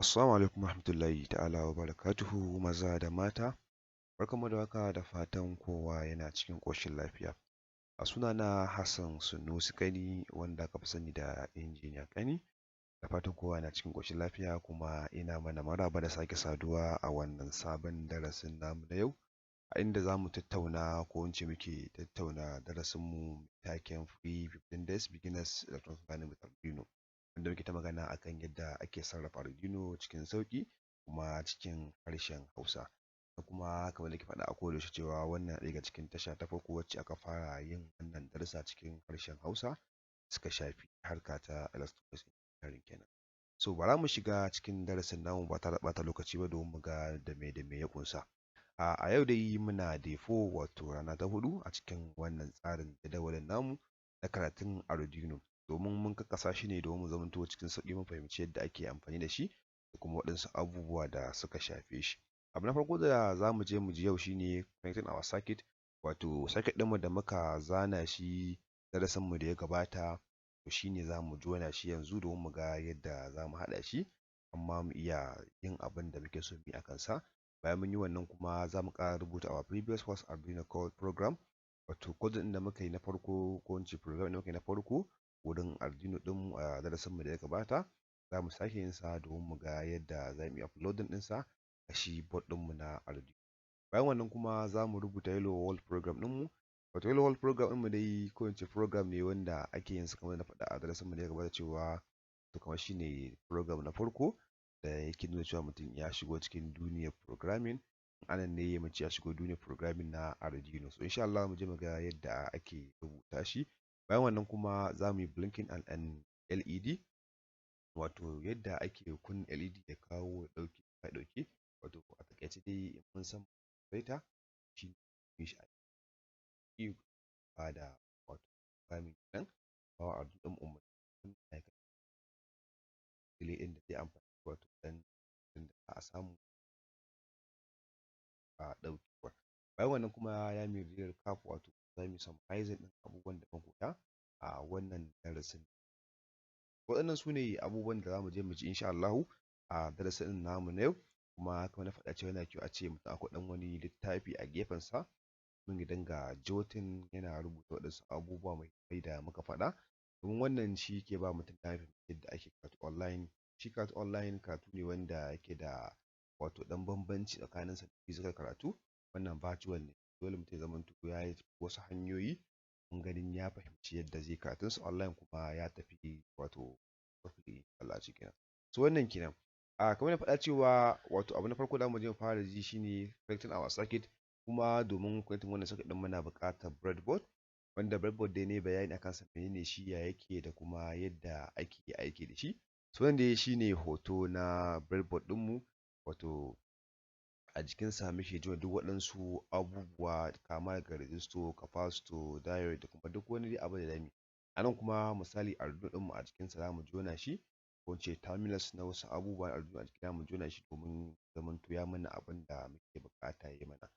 Assalamu alaikum warahmatullahi ta'ala wa barakatuhu, maza da mata. Barkanmu da warhaka, da fatan kowa yana cikin ƙoshin lafiya. A sunana Hassan Sunusi Ƙani, wanda aka fi sani da Injiniya Ƙani. Da fatan kowa yana cikin ƙoshin lafiya, kuma ina mana maraba da sake saduwa a wannan sabon darasin namu na yau, a inda zamu tattauna, ko in ce muke tattauna darasin mu taken "Free 15 Days Beginners Electronic Learning with Arduino", wanda muke ta magana akan yadda ake sarrafa Arduino cikin sauƙi kuma cikin harshen Hausa. Da kuma kamar nake faɗa a koda yaushe cewa wannan na ɗaya daga cikin tasha ta farko wacce aka fara yin wannan darussa cikin harshen Hausa suka shafi harka ta electronics engineering kenan. So bara mu shiga cikin darasin namu ba tare da ɓata lokaci ba, domin mu ga da me da me ya ƙunsa. A yau dai muna day 4, wato rana ta huɗu a cikin wannan tsarin jadawalin namu na karatun Arduino, domin mun kakkasa shi ne domin mu zamanto cikin sauƙi mun fahimci yadda ake amfani da shi da kuma waɗansu abubuwa da suka shafe shi. Abu na farko da zamu je mu ji yau shine connecting our circuit, wato circuit ɗinmu da muka zana shi darasin mu da ya gabata, to shine zamu jona shi yanzu domin mu ga yadda zamu haɗa shi amma mu iya yin abin da muke so mu yi a kansa. Bayan mun yi wannan kuma, zamu ƙara rubuta our previous first Arduino code program, wato code ɗin da muka yi na farko, ko in ce program ɗin da muka yi na farko wurin Arduino ɗinmu a darasin mu da ya gabata. Zamu sake yin sa domin mu ga yadda zamu yi uploading ɗinsa a shi board ɗinmu na Arduino. Bayan wannan kuma, zamu rubuta Hello World program ɗinmu, wato Hello World program ɗinmu dai, ko in ce program ne wanda ake yin sa kamar yadda na faɗa a darasin mu da ya gabata cewa to kamar shine program na farko da yake nuna cewa mutum ya shigo cikin duniyar programming. Anan ne mutum ya shigo duniyar programming na Arduino. So insha Allah mu je mu ga yadda ake rubuta shi. Bayan wannan kuma, zamu yi blinking an LED, wato yadda ake kunna LED ya kawo ya ɗauke ya ɗauke, wato a taƙaice dai mun san operator shi shi a bada, wato programming kenan, bawa Arduino ɗin umarni relay ɗin da zai amfani, wato dan da za a samu a ɗaukewa. Bayan wannan kuma, zamu yi recap, wato zamu yi summarizing ɗin abubuwan da muka koya a wannan darasin. Waɗannan sune abubuwan da zamu je mu ji insha Allahu a darasin namu na yau. Kuma kamar na faɗa cewa yana da kyau ace mutum akwai ɗan wani littafi a gefen sa domin ya dinga jotting, yana rubuta waɗansu abubuwa muhimmai da muka faɗa, domin wannan shi yake ba mutum damar yadda ake karatu online. Shi karatu online karatu ne wanda yake da wato ɗan bambanci tsakanin sa da physical karatu. Wannan virtual ne, dole mutum ya zamanto ya yi wasu hanyoyi don ganin ya fahimci yadda zai karatun sa online kuma ya tafi, wato Allah kenan. So wannan kenan. A kamar na faɗa cewa wato abu na farko da zamu je mu fara ji shine connecting our circuit. Kuma domin connecting wannan circuit ɗin, muna buƙatar breadboard, wanda breadboard dai nayi bayani akan sa, menene shi, ya yake, da kuma yadda ake aiki da shi. So wannan dai shine hoto na breadboard ɗin mu, wato a jikin sa muke jona duk waɗansu abubuwa, kama daga resistor, capacitor, diode, da kuma duk wani dai abu da zamuyi. A nan kuma, misali Arduino ɗin mu, a jikin sa zamu jona shi, ko in ce terminals na wasu abubuwa na Arduino, a jiki zamu jona shi domin zamanto ya mana abin da muke buƙata yayi mana.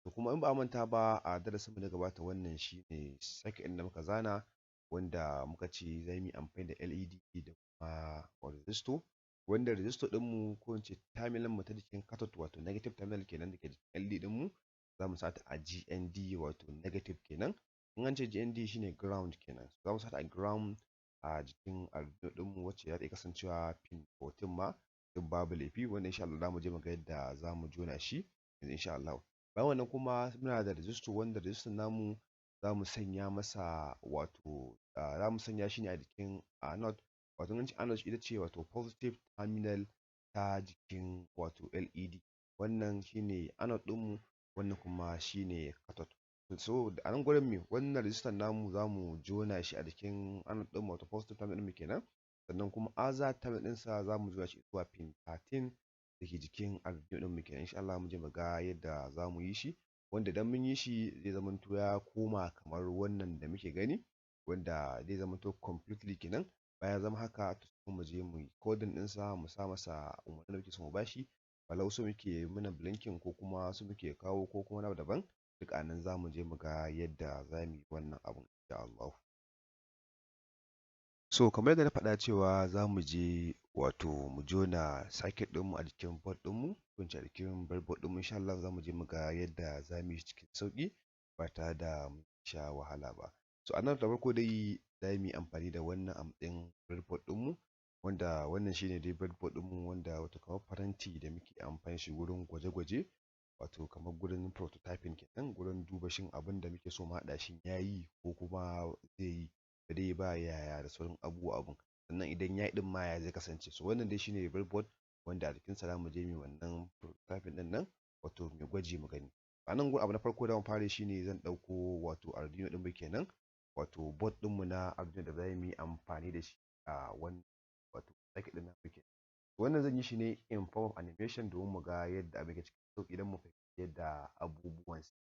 To kuma in ba'a manta ba, a darasin mu da ya gabata, wannan shine circuit ɗin da muka zana, wanda muka ce zamu yi amfani da LED da kuma resistor, wanda resistor ɗin mu, ko in ce terminal mu ta jikin cathode, wato negative terminal kenan, dake jikin LED ɗin mu, zamu sa ta a GND, wato negative kenan. In an ce GND, shine ground kenan. Zamu sa ta a ground a jikin Arduino ɗin mu, wacce za ta iya kasancewa pin 14 ma, duk babu laifi. Wanda insha Allah zamu je mu ga yadda zamu jona shi yanzu insha Allahu. Bayan wannan kuma, muna da resistor, wanda resistor namu zamu sanya masa, wato zamu sanya shi ne a jikin anode, wato in an ce anode, ita ce wato positive terminal ta jikin wato LED. Wannan shine anode ɗin mu, wannan kuma shine cathode. So a nan gurin me wannan resistor namu, zamu jona shi a jikin anode ɗin mu, wato positive terminal ɗin mu kenan. Sannan kuma other terminal ɗinsa zamu jona shi zuwa pin 13 dake jikin Arduino ɗin mu kenan. Insha Allah mu je mu ga yadda zamu yi shi, wanda idan mun yi shi zai zamanto ya koma kamar wannan da muke gani, wanda zai zamanto completely kenan. Bayan ya zama haka, sai mu je muyi coding ɗinsa, mu sa masa umarnin da muke so mu bashi, walau so muke yayi mana blinking, ko kuma so muke ya kawo, ko kuma wani abu daban. Duk a nan zamu je mu ga yadda zamu yi wannan abun insha Allahu. So kamar yadda na faɗa cewa za mu je wato mu jona circuit ɗinmu a jikin board ɗinmu, ko in ce a jikin breadboard ɗinmu. Insha Allahu za mu je mu ga yadda za mu yi shi cikin sauƙi ba tare da mun sha wahala ba. So a nan da farko dai za mu yi amfani da wannan a matsayin breadboard ɗinmu, wanda wannan shine dai breadboard ɗinmu, wanda wato kamar faranti da muke amfani da shi wurin gwaje-gwaje, wato kamar gurin prototyping kenan, gurin duba shin abin da muke so mu haɗa shin ya yi ko kuma zai yi, ba zai yi ba, yaya da sauran abubuwa abun. Sannan idan ya yi ɗin ma, ya zai kasance? So wannan dai shine breadboard wanda a jikinsa za mu je mu yi wannan prototyping ɗin nan, wato mu gwaji mu gani. A nan gurin, abu na farko da zamu fara yi shine zan ɗauko wato Arduino ɗinmu kenan, wato board ɗinmu na Arduino da za mu yi amfani da shi a wannan wato circuit ɗin namu kenan. Wannan zan yi shi ne in form of animation domin mu ga yadda abin yake cikin sauƙi, don mu fahimci yadda abubuwan suke.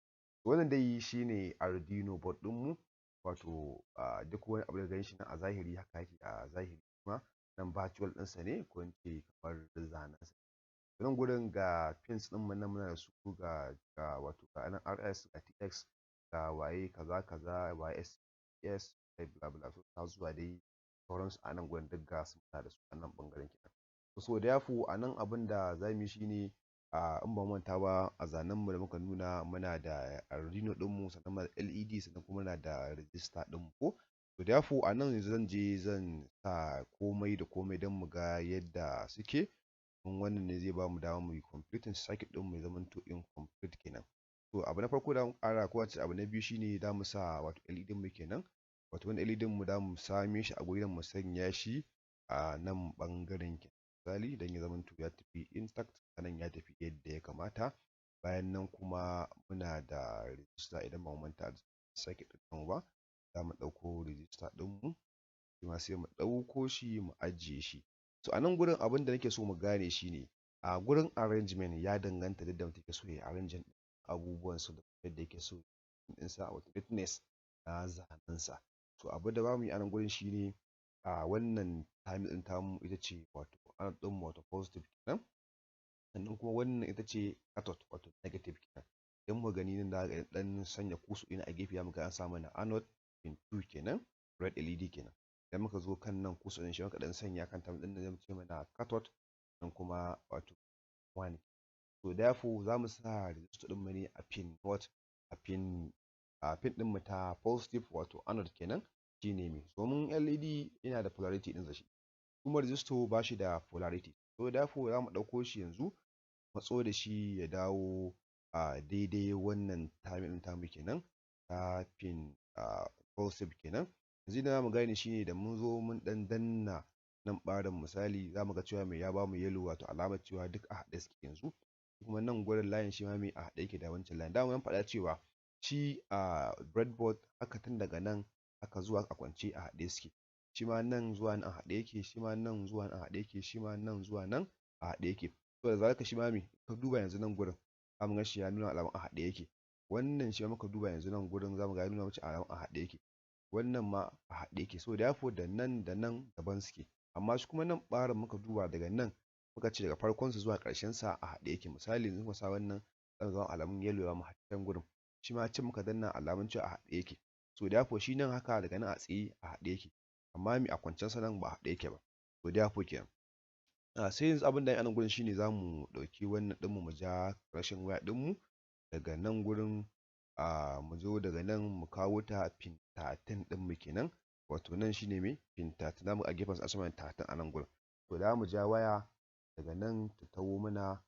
Wannan dai shine Arduino board ɗinmu, wato duk wani abu da ka ganshi nan a zahiri haka yake a zahiri kuma nan virtual ɗinsa ne, ko in ce kamar zanen sa. Nan gurin ga pins ɗinmu nan, muna da su ga wato ga nan RX, ga TX, ga waye kaza kaza, YS, S, bla bla, har zuwa dai sauransu. A nan gurin duk ga su, muna da su a nan ɓangaren kenan. So therefore, a nan abin da za mu yi shine, in ban manta ba, a zanen mu da muka nuna, muna da Arduino ɗinmu, sannan muna da LED, sannan kuma muna da resistor ɗinmu ko. So therefore, a nan yanzu zan je zan sa komai da komai don mu ga yadda suke. Don wannan ne zai bamu dama mu yi completing circuit ɗinmu ya zamanto incomplete kenan. To, abu na farko da zamu ƙara, ko ace abu na biyu, shine zamu sa wato LED mu kenan. Wato wannan LED mu zamu same shi a gurin, mu sanya shi a nan ɓangaren kenan, misali don ya zamanto ya tafi intact a nan, ya tafi yadda ya kamata. Bayan nan kuma muna da resistor. Idan bamu manta circuit ɗin namu ba, zamu ɗauko resistor ɗinmu shima, sai mu ɗauko shi mu ajiye shi. So a nan gurin, abin da nake so mu gane shine, a gurin arrangement ya danganta da yadda mutum yake so yayi arranging abubuwan sa da yadda yake so ɗinsa, wato neatness na zanen sa. To, abin da zamu yi a nan gurin shine, a wannan terminal ɗin tamu ita ce wato anode ɗinmu, wato positive kenan. Sannan kuma wannan ita ce cathode, wato negative kenan. Idan muka gani nan, za ka ga ɗan sanya cursor ɗina a gefe, zamu ga an sa mana anode pin 2 kenan, red LED kenan. Idan muka zo kan nan cursor ɗin shi, muka ɗan sanya kan terminal ɗin nan, zamu ce mana cathode nan kuma wato 1. So therefore, zamu sa resistor ɗinmu ne a pin what? A pin ɗinmu ta positive, wato anode kenan, shine me? Domin LED yana da polarity ɗinsa shi kuma resistor ba shi da polarity. So therefore, zamu ɗauko shi yanzu, matso da shi ya dawo a daidai wannan terminal ɗin tamu kenan, ta pin positive kenan. Yanzu inda zamu gane shine da mun zo mun ɗan danna nan ɓarin, misali, zamu ga cewa me? Ya bamu yellow, wato alamar cewa duk a haɗe suke yanzu. Kuma nan gurin layin shi ma me? A haɗe yake da wancan layin. Dama mun faɗa cewa shi a breadboard haka, tun daga nan haka zuwa a kwance a haɗe suke. Shi ma nan zuwa nan a haɗe yake, shi ma nan zuwa nan a haɗe yake, shi ma nan zuwa nan a haɗe yake. To, da zalika shi ma me ka duba yanzu nan gurin, zamu gan shi ya nuna alamun a haɗe yake. Wannan shi ma muka duba yanzu nan gurin, zamu ga ya nuna mace alamun a haɗe yake. Wannan ma a haɗe yake. So therefore, da nan da nan daban suke, amma shi kuma nan ɓarin muka duba, daga nan muka ce daga farkon sa zuwa ƙarshen sa a haɗe yake. Misali, yanzu muka sa wannan, zamu ga alamun yellow ya bamu har can gurin. Shi ma can muka danna, alamun cewa a haɗe yake. So therefore, shi nan haka daga nan a tsaye a haɗe yake, amma me? A kwancen sa nan ba a haɗe yake ba. So therefore kenan, sai yanzu abin da a nan gurin shine zamu ɗauki wannan ɗinmu, mu ja rashin waya ɗinmu daga nan gurin, mu zo daga nan mu kawo ta pin 13 ɗinmu kenan. Wato nan shine me? Pin 13. Zamu a gefen sa an sa mana 13 a nan gurin. To, zamu ja waya daga nan ta taho mana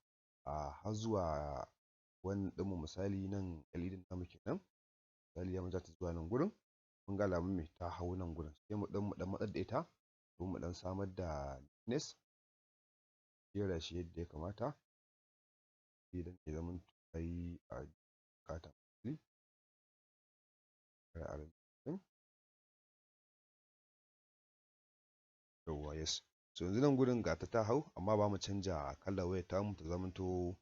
har zuwa wannan ɗinmu, misali nan LED namu kenan. Misali, zamu ja ta zuwa nan gurin. Mun ga alamun me? Ta hau nan gurin. Sai mu ɗan matsar da ita domin mu ɗan samar da neatness, jera shi yadda ya kamata idan ya zamanto yayi a buƙata ɗin. Yawwa, yes. So yanzu nan gurin ga ta ta hau, amma ba mu canja kalar wayar tamu ta zamanto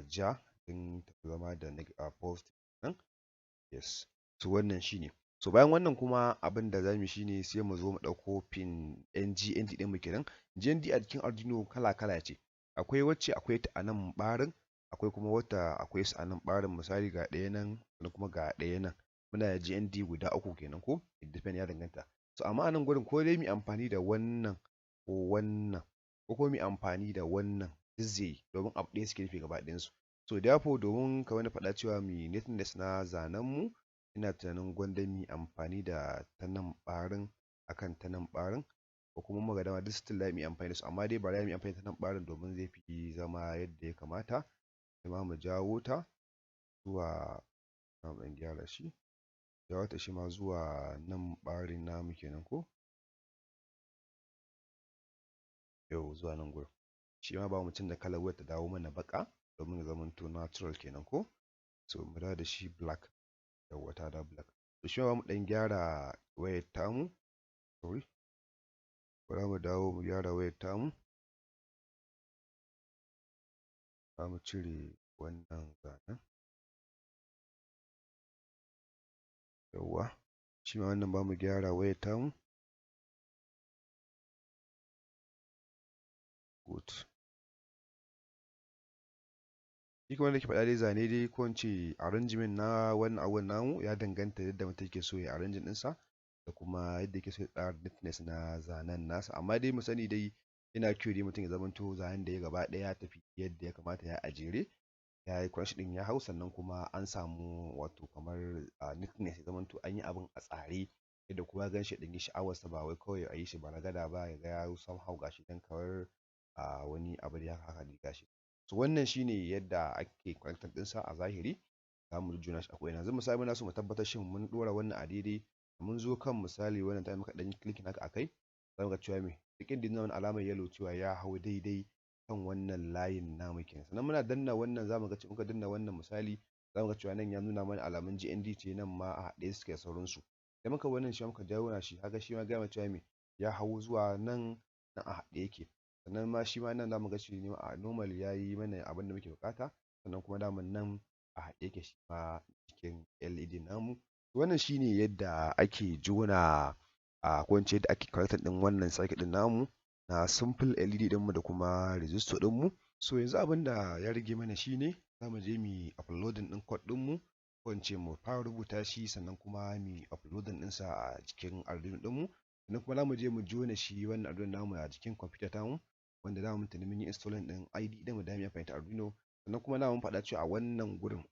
ja don ta zama da positive nan. Yes, so wannan shine. So bayan wannan kuma, abin da zamu yi shine sai mu zo mu ɗauko pin GND ɗinmu kenan. GND a jikin Arduino kala kala ce. Akwai wacce akwai ta a nan ɓarin, akwai kuma wata akwai su a nan ɓarin. Misali, ga ɗaya nan, sannan kuma ga ɗaya nan. Muna da GND guda uku kenan ko? It depend, ya danganta. So amma a nan gurin ko dai mu yi amfani da wannan ko wannan, ko kuma mu yi amfani da wannan, duk zai yi, domin abu ɗaya suke nufi gaba ɗayansu. So therefore, domin kamar na faɗa cewa mu yi neatness na zanen mu, ina tunanin gwanda mu yi amfani da ta nan ɓarin akan ta nan ɓarin, ko kuma muka ga dama duk still za mu iya amfani da su, amma dai bari mu yi amfani da ta nan ɓarin domin zai fi zama yadda ya kamata. Kuma mu jawo ta zuwa, za mu ɗan gyara shi, jawo ta shi ma zuwa nan ɓarin namu kenan, ko yau zuwa nan gurin. Shi ma ba mu canza kalar wayar ta dawo mana baƙa domin ya zamanto natural kenan, ko so mu dawo da shi black. Yawwa, ta dawo black. To shi ma mu ɗan gyara wayar tamu, sorry, bara mu dawo mu gyara wayar tamu. Za mu cire wannan zanen. Yawwa, shi ma wannan ba mu gyara wayar tamu. Good. Shi kamar yadda nake faɗa dai, zane dai ko in ce arrangement na wannan abubuwan namu ya danganta yadda mutum yake so ya arranging ɗinsa da kuma yadda yake so ya tsara neatness na zanen nasa. Amma dai mu sani dai, yana kyau dai mutum ya zamanto zanen da ya gaba ɗaya ya tafi yadda ya kamata, ya a jere, ya yi crush ɗin ya hau, sannan kuma an samu wato kamar neatness, ya zamanto an yi abin a tsare yadda kowa ya gan shi ya ɗan yi sha'awarsa, ba wai kawai a yi shi baragada ba, ya ga ya somehow gashi nan kamar wani abu dai haka dai gashi. So wannan shine yadda ake connecting ɗinsa a zahiri. Za mu jujjona shi a ko'ina. Yanzu misali muna so mu tabbatar shin mun ɗora wannan a daidai. Mun zo kan misali wannan time, muka ɗan yi clicking haka a kai, za mu ga cewa me duk inda ya nuna mana alamar yellow cewa ya hau daidai kan wannan layin namu kenan. Sannan muna danna wannan, za mu ga muka danna wannan misali, za mu ga cewa nan ya nuna mana alamun GND ce, nan ma a haɗe suke da sauransu. Idan muka wannan shi muka jawo shi haka, shi ma gaya mana cewa me ya hau zuwa nan, nan a haɗe yake. Sannan ma shi ma nan za mu ga shi ne a normal, ya yi mana abin da muke buƙata. Sannan kuma daman nan a haɗe yake shi ma cikin LED namu. Wannan shine yadda ake jona a, ko in ce yadda ake connecting ɗin wannan circuit ɗin namu na simple LED ɗinmu da kuma resistor ɗinmu. So yanzu abin da ya rage mana shine za mu je mu yi uploading ɗin code ɗinmu, ko in ce mu fara rubuta shi, sannan kuma mu yi uploading ɗinsa a cikin Arduino ɗinmu. Sannan kuma za mu je mu jona shi wannan Arduino namu a jikin kwamfuta tamu, wanda dama mun tuni mun yi installing ɗin IDE ɗin mu da mu yi amfani da Arduino. Sannan kuma dama mun faɗa cewa a wannan gurin,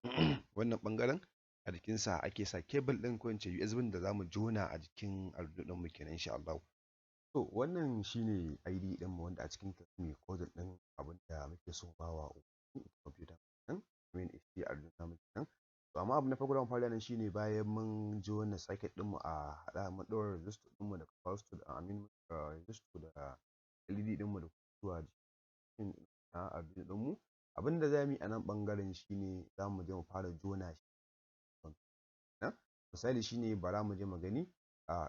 wannan ɓangaren, a jikinsa ake sa cable ɗin, ko in ce USB da za mu jona a jikin Arduino ɗinmu kenan, insha Allahu. To wannan shine IDE ɗinmu, wanda a cikin ta mu coding ɗin abin da muke so bawa kwamfuta ɗin, I mean shi Arduino namu kenan. To amma abu na farko da mu fara nan shine bayan mun jona circuit ɗinmu a haɗa, mun ɗaura resistor ɗinmu da capacitor da, I mean, resistor da LED ɗinmu da zuwa jikin na Arduino ɗinmu. Abin da za mu yi a nan ɓangaren shine za mu je mu fara jona shi. Misali shine bara mu je mu gani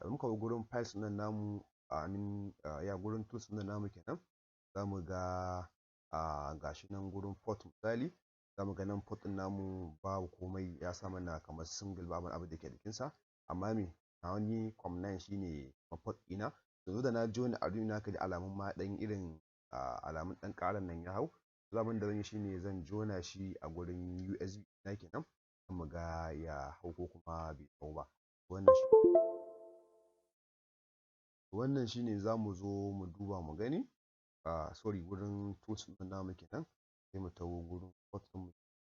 in muka zo gurin files ɗin namu, I mean, ya gurin tools ɗin namu kenan, za mu ga gashi nan gurin port. Misali za mu ga nan port ɗin namu babu komai, ya sa mana kamar single, babu wani abu da ke jikinsa. Amma me a wani COM9 shine port ɗina. Yanzu da na jona Arduino na, ka ji alamun ma ɗan irin alamun ɗan ƙaran nan ya hau. Abin da zan yi shine zan jona shi a gurin USB na kenan, mu ga ya hau ko kuma bai hau ba. Wannan shine za mu zo mu duba mu gani. Sorry, gurin tools ɗin namu kenan, sai mu taho gurin port ɗin mu.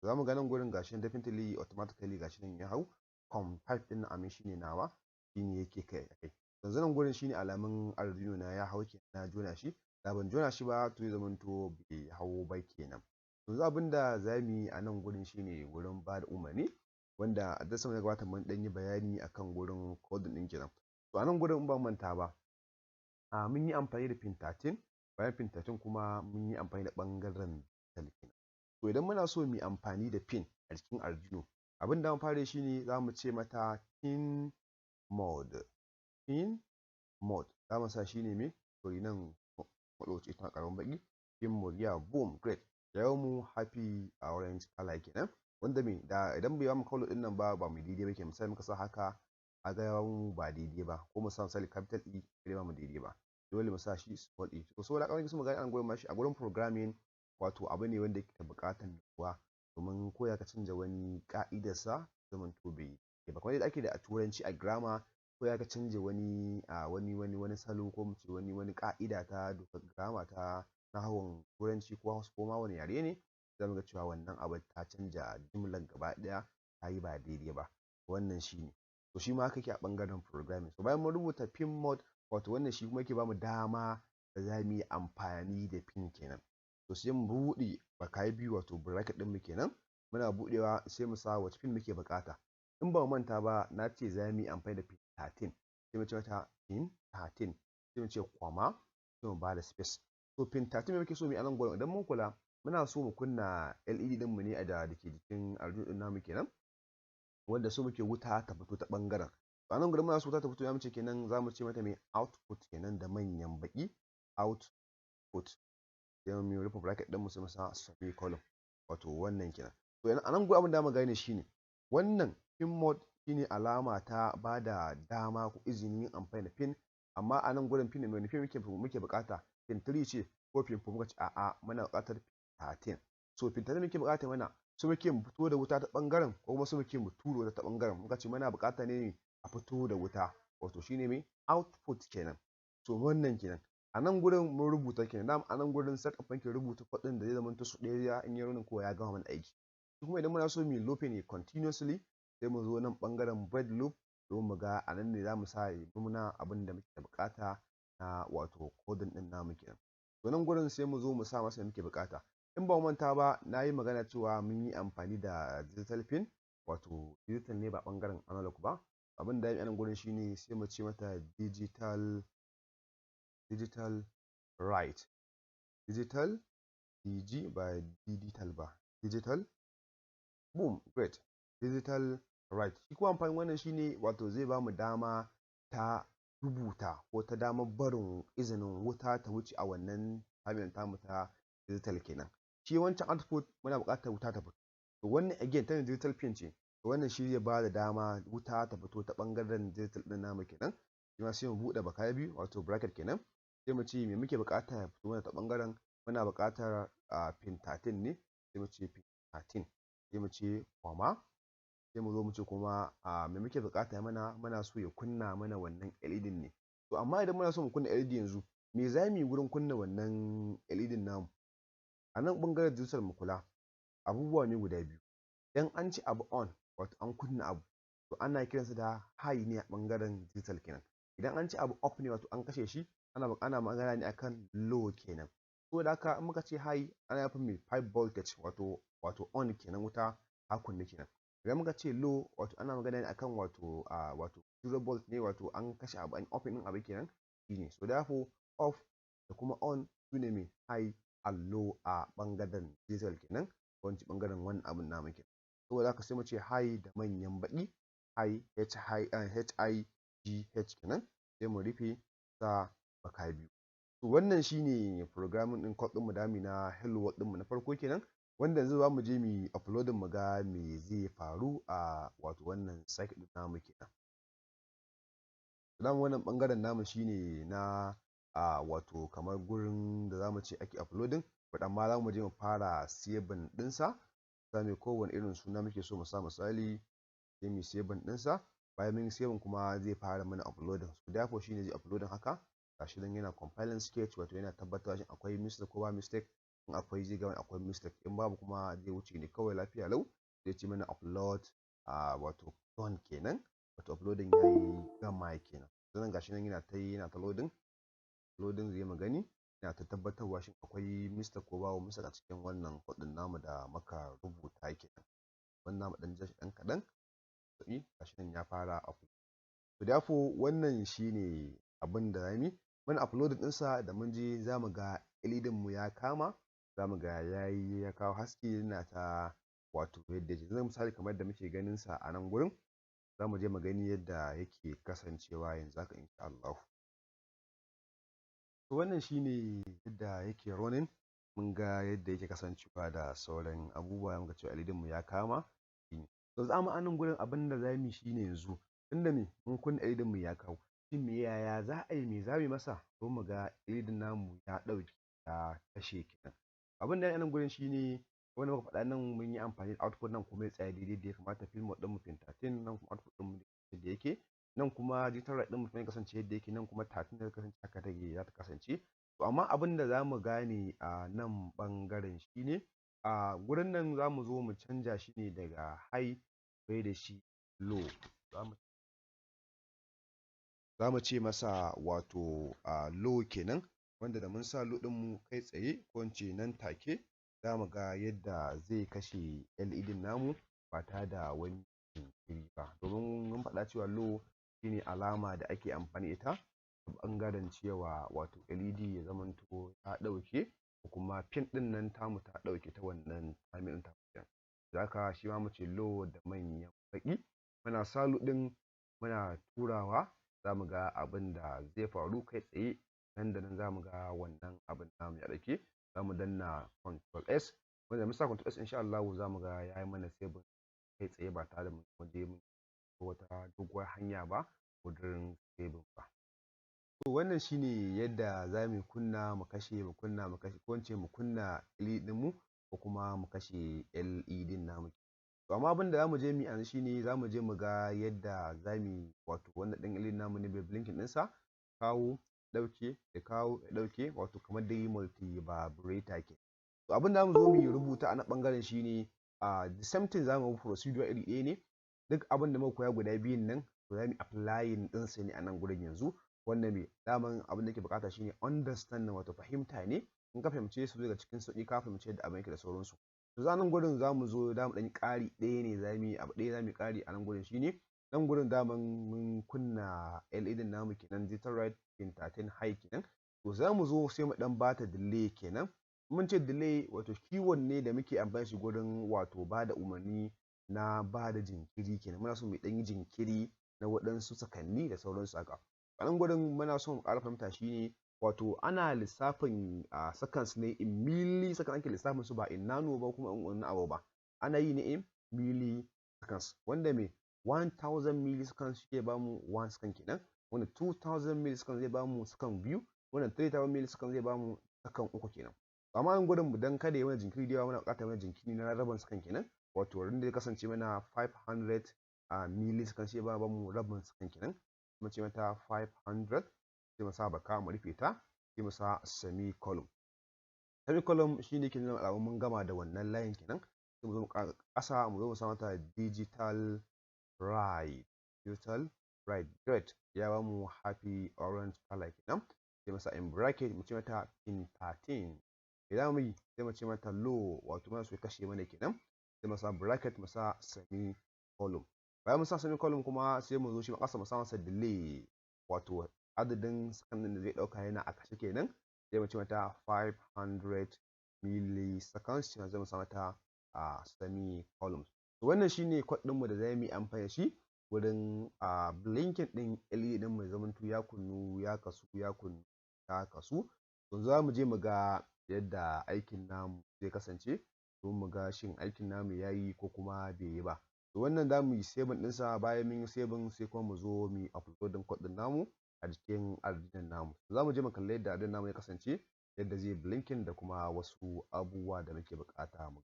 Za mu ga nan gurin gashi nan definitely, automatically gashi nan ya hau COM5 ɗin nan, amin shine nawa, shine yake kai a kai. Yanzu nan gurin shine alamun Arduino na ya hau kenan, na jona shi. Da ban jona shi ba, to zai zamanto bai hau ba kenan. Yanzu abin da za mu yi a nan gurin shine gurin ba da umarni, wanda a darasin da ya gabata mun ɗan yi bayani akan gurin coding ɗin kenan. To a nan gurin, in ban manta ba, mun yi amfani da pin 13. Bayan pin 13 kuma mun yi amfani da ɓangaren digital kenan. To idan muna so mu yi amfani da pin a cikin Arduino, abin da mu fara yi shine za mu ce mata pin mode. Pin mode za mu sa shine me, sorry, nan mu ɗauki ita ƙaramin baƙi, pin mode. Yeah, boom, great, ya mu happy orange kala kenan, wanda me da idan bai bamu color ɗin nan ba, ba mu daidai ba kenan. Misali muka sa haka, kaga ya bamu ba daidai ba, ko mu sa misali capital E, bai bamu daidai ba, dole mu sa shi small e. To saboda haka su mu gane an gurin ma shi a gurin programming, wato abu ne wanda yake da buƙatar nutsuwa, domin ko ya ka canza wani ƙa'idarsa, zamanto bai ba kamar yadda ake da a Turanci a grammar. Ko ya ka canja wani a wani wani wani salo, ko mu ce wani ƙa'ida ta dokar grammar ta nahawun Turanci ko Hausa ko ma wani yare ne, za mu ga cewa wannan abun ta canja jumlar gaba ɗaya, ta yi ba daidai ba. Wannan shi ne. To, shi ma haka yake a ɓangaren programming. So bayan mun rubuta pin mode, wato wannan shi kuma yake bamu dama da za mu yi amfani da pin kenan. To, sai mu buɗe baka biyu, wato bracket ɗin mu kenan. Muna buɗewa, sai mu sa wace pin muke buƙata. In ba mu manta ba, na ce za mu yi amfani da pin 13. Sai mu ce mata pin 13, sai mu ce comma, sai mu bada space. To, pin 13 muke so mu yi a nan gurin. Idan mun kula, muna so mu kunna LED ɗin mu ne a da ke jikin Arduino ɗin namu kenan, wanda so muke wuta ta fito ta ɓangaren. A nan gurin muna so wuta ta fito, ya mu ce kenan za mu ce mata mai output kenan da manyan baƙi, output. Sai mu rufe bracket ɗin mu, sai mu sa semicolon, wato wannan kenan. To, a nan gurin abin da mu gane shine wannan pin mode shine alama ta ba da dama ko izinin yin amfani da pin. Amma a nan gurin pin, wani pin muke buƙata? Pin 3 ce ko pin 4? Muka ce a'a, muna buƙatar pin 13. So pin 13 muke buƙata mana. So muke mu fito da wuta ta ɓangaren, ko kuma so muke mu tura wuta ta ɓangaren? Muka ce muna buƙata ne a fito da wuta, wato shine mai output kenan. So wannan kenan. A nan gurin mun rubuta kenan. Dama a nan gurin setup muke rubuta code ɗin da zai zamanto su ɗaya in yi running ko ya gama mana aiki. Kuma idan muna so mu yi looping ne continuously, sai mu zo nan ɓangaren void loop domin mu ga a nan ne za mu sa ya nuna abin da muke da buƙata na wato coding ɗin namu kenan. To, nan gurin sai mu zo mu sa masa da muke buƙata. In ba mu manta ba, na yi magana cewa mun yi amfani da digital pin, wato digital ne ba ɓangaren analog ba. Abin da a nan gurin shine sai mu ce mata digital write, digital dg ba digital ba, digital, boom, great, digital write. Shi kuma amfanin wannan shine wato zai bamu dama ta rubuta ko ta damar barin izinin wuta ta wuce a wannan terminal tamu ta digital kenan. Shi wancan output muna buƙatar wuta ta fito. To, wannan again ta digital pin ce. To, wannan shi zai bada dama wuta ta fito ta ɓangaren digital ɗin namu kenan. Shi ma sai mu buɗe baka biyu, wato bracket kenan, sai mu ce me muke buƙata ya fito mana ta ɓangaren? Muna buƙatar pin 13 ne. Sai mu ce pin 13, sai mu ce comma, sai mu zo mu ce kuma me muke buƙata mana? Muna so ya kunna mana wannan LED ne. To, amma idan muna so mu kunna LED yanzu, me za mu yi gurin kunna wannan LED namu? A nan ɓangaren digital, mu kula, abubuwa ne guda biyu. Idan an ce abu on, wato an kunna abu, to ana kiransa da high ne a ɓangaren digital kenan. Idan an ce abu off ne, wato an kashe shi, ana magana ne akan low kenan. Saboda haka in muka ce high, ana nufin me? 5 voltage, wato on kenan, wuta ta kunnu kenan. Idan muka ce low, wato ana magana ne akan wato 0 volt ne, wato an kashe abu, an off ɗin abu kenan shine. So therefore, off da kuma on sune me? High and low a ɓangaren digital kenan, ko in ce ɓangaren wannan abun namu kenan. Saboda haka sai mu ce high da manyan baƙi, high, h I h I G H kenan, sai mu rufe sa baka biyu. To, wannan shine programming ɗin code ɗinmu da zamu yi na hello world ɗinmu na farko kenan, wanda yanzu za mu je mu yi uploading mu ga me zai faru a wato wannan circuit ɗin namu kenan. Dama wannan ɓangaren namu shine na wato kamar gurin da zamu ce ake uploading, but amma za mu je mu fara saving ɗinsa. Za mu yi kowane irin suna muke so mu sa, misali, sai mu yi saving ɗinsa. Bayan mun yi saving kuma, zai fara mana uploading. So therefore shine zai uploading haka. Gashi nan yana compiling sketch, wato yana tabbatarwa shin akwai mistake ko ba mistake. In akwai, zai gama akwai mistake. In babu kuma, zai wuce ne kawai lafiya lau. Zai ce mana upload wato done kenan, wato uploading yayi gama kenan. Sannan gashi nan yana ta yi, yana ta loading loading, zai mu gani yana ta tabbatarwa shin akwai mistake ko babu mistake a cikin wannan code ɗin namu da muka rubuta kenan. Wannan mu ɗan jira shi ɗan kaɗan. Gashi nan ya fara upload. To, therefore wannan shine abin da zamu yi. Muna uploading ɗinsa da mun je, zamu ga LED mu ya kama, zamu ga yayi, ya kawo haske, yana ta wato yadda yake. Yanzu misali, kamar yadda muke ganin sa a nan gurin, zamu je mu gani yadda yake kasancewa yanzu haka, insha Allahu. To, wannan shine yadda yake running. Mun ga yadda yake kasancewa da sauran abubuwa, muka ce LED mu ya kama. To, zamu a nan gurin abin da zamu yi shine yanzu, tunda me mun kunna LED mu ya kawo, shin me yaya za a yi, me zamu yi masa don mu ga LED namu ya ɗauke, ya kashe kenan? Abin da a nan gurin shine wanda muka faɗa nan, mun yi amfani da output nan kuma ya tsaya daidai da ya kamata, pin mode ɗin mu pin 13, nan kuma output ɗin mu yadda yake. Nan kuma digital write ɗin mu ya kasance yadda yake, nan kuma 13 ta kasance haka take za ta kasance. To amma abin da za mu gane a nan ɓangaren shi ne, a gurin nan za mu zo mu canja shi ne daga high mai da shi low. Za mu ce masa wato a low kenan, wanda da mun sa low ɗin mu kai tsaye, ko in ce nan take, za mu ga yadda zai kashe LED namu ba tare da wani jinkiri ba, domin mun faɗa cewa low shine alama da ake amfani da ita ta ɓangaren cewa wato LED ya zamanto ta ɗauke, ko kuma pin ɗin nan tamu ta ɗauke ta wannan terminal ɗin. Da haka shi ma mu ce low da manyan baƙi. Muna sa low ɗin, muna turawa, za mu ga abin da zai faru kai tsaye. Nan da nan za mu ga wannan abin namu ya ɗauke. Za mu danna Control S, wanda mun sa Control S, insha Allahu za mu ga ya yi mana saving kai tsaye ba tare da mun je mun wata doguwar hanya ba wurin saving ba. To wannan shine yadda za mu kunna mu kashe, mu kunna mu kashe, ko in ce mu kunna LED ɗinmu ko kuma mu kashe LED namu. To amma abin da za mu je mu yi yanzu shine za mu je mu ga yadda za mu wato wannan ɗin LED namu ne mai blinking ɗinsa, kawo ɗauke ya kawo ya ɗauke, wato kamar dai multi vibrator ke. To abin da za mu zo mu rubuta a nan ɓangaren shine a the same thing, za mu bi procedure iri ɗaya ne. Duk abin da muka koya guda biyun nan, to za mu applying ɗinsa ne a nan gurin yanzu. Wannan me daman abin da yake buƙata shine understanding, wato fahimta ne. In ka fahimce su daga cikin sauƙi, ka fahimci yadda abin yake da sauransu. To za nan gurin za mu zo za mu ɗan yi ƙari ɗaya ne, za mu yi abu ɗaya, za mu yi ƙari a nan gurin. Shine nan gurin daman mun kunna LED namu kenan, digital write pin 13 high kenan. To za mu zo sai mu ɗan bata delay kenan. Mun ce delay wato keyword ne da muke amfani shi gurin wato bada umarni na bada jinkiri kenan. Muna so mu ɗan yi jinkiri na waɗansu sakanni da sauransu haka. A nan gurin muna so mu ƙara fahimta shine wato ana lissafin a seconds ne, in millisecond ake lissafin su, ba in nano ba kuma in wani abu ba. Ana yi ne in milliseconds, wanda me 1000 milliseconds shi ke bamu 1 second kenan, wanda 2000 milliseconds zai bamu second 2, wanda 3000 milliseconds zai bamu second 3 kenan. Amma nan gurin dan kada ya mana jinkiri da yawa, muna buƙatar mana jinkiri na rabin second kenan, wato wurin da ya kasance mana 500 a milliseconds shi ba bamu rabin second kenan. Mu ce mata 500, sai mu sa baka mu rufe ta, sai mu sa semicolon. Semicolon shine ke nuna alamun mun gama da wannan layin kenan. Sai mu zo mu ƙara ƙasa, mu zo mu sa mata digital write. Digital write, great, ya bamu happy orange color kenan. Sai mu sa in bracket, mu ce mata pin 13. Idan mu yi, sai mu ce mata low, wato muna so ya kashe mana kenan. Sai mu sa bracket, mu sa semicolon. Bayan mun sa semicolon kuma, sai mu zo shi ƙasa mu sa masa delay, wato adadin second ɗin da zai ɗauka yana a kashe kenan. Sai mu ce mata 500 milliseconds, sai mu sa mata a semicolon. To wannan shine code ɗinmu da za mu yi amfani da shi wurin a blinking ɗin LED ɗin mu, zamanto ya kunnu ya kasu, ya kunnu ya kasu. Yanzu za mu je mu ga yadda aikin namu zai kasance, domin mu ga shin aikin namu ya yi ko kuma bai yi ba. To wannan za mu yi saving ɗinsa. Bayan mun yi saving, sai kuma mu zo mu yi uploading code ɗin namu a jikin Arduino namu. Za mu je mu kalli yadda Arduino namu ya kasance, yadda zai blinking da kuma wasu abubuwa da muke buƙata mu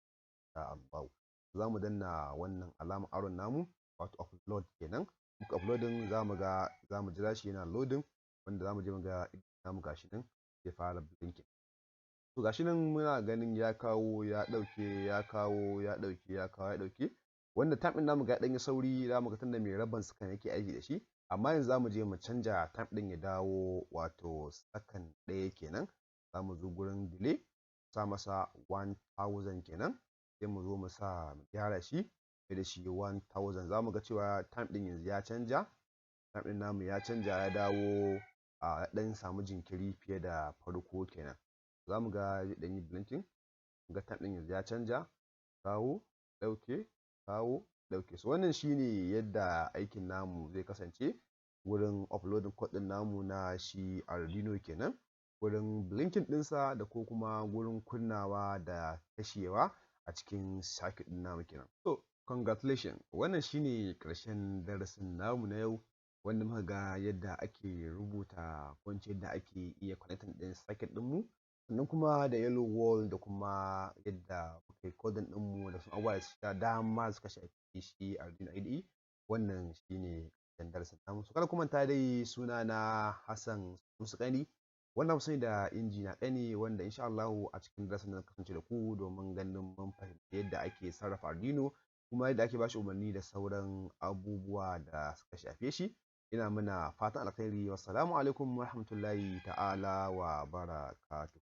insha Allahu. Za mu danna wannan alamar arrow namu, wato upload kenan. Muka uploading, za mu ga, za mu jira shi yana loading, wanda za mu je mu ga namu gashi nan zai fara blinking. To gashi nan muna ganin ya kawo ya ɗauke, ya kawo ya ɗauke, ya kawo ya ɗauke, wanda time ɗin namu ga ya ɗan yi sauri. Za mu ga tunda mai rabin second yake aiki da shi. Amma yanzu za mu je mu canja time ɗin ya dawo wato sakan 1 kenan. Za mu zo gurin delay, sa masa 1000 kenan. Sai mu zo mu sa, mu gyara shi mai da shi 1000. Za mu ga cewa time ɗin yanzu ya canja, time ɗin namu ya canja, ya dawo a ɗan samu jinkiri fiye da farko kenan. Za mu ga zai ɗan yi blinking. Ga time ɗin yanzu ya canja, kawo ɗauke, kawo ɗauke. So wannan shine yadda aikin namu zai kasance wurin uploading code ɗin namu na shi Arduino kenan, wurin blinking ɗinsa da ko kuma wurin kunnawa da kashewa a cikin circuit ɗin namu kenan. So congratulations, wannan shine ƙarshen darasin namu na yau, wanda muka ga yadda ake rubuta ko in ce yadda ake iya connecting ɗin circuit ɗinmu, sannan kuma da hello world, da kuma yadda muka yi coding ɗinmu da su abubuwa da dama suka shafi shi Arduino IDE. Wannan shine. Ƙarshen darasin namu. So kada ku manta dai, suna na Hassan Musa Ƙani, wanda ku sani da Injiniya Ƙani, wanda insha Allahu a cikin darasin nan kasance da ku domin ganin mun fahimci yadda ake sarrafa Arduino, kuma yadda ake bashi umarni da sauran abubuwa da suka shafe shi. Ina mana fatan alkhairi. Wassalamu alaikum warahmatullahi ta'ala wa barakatuh.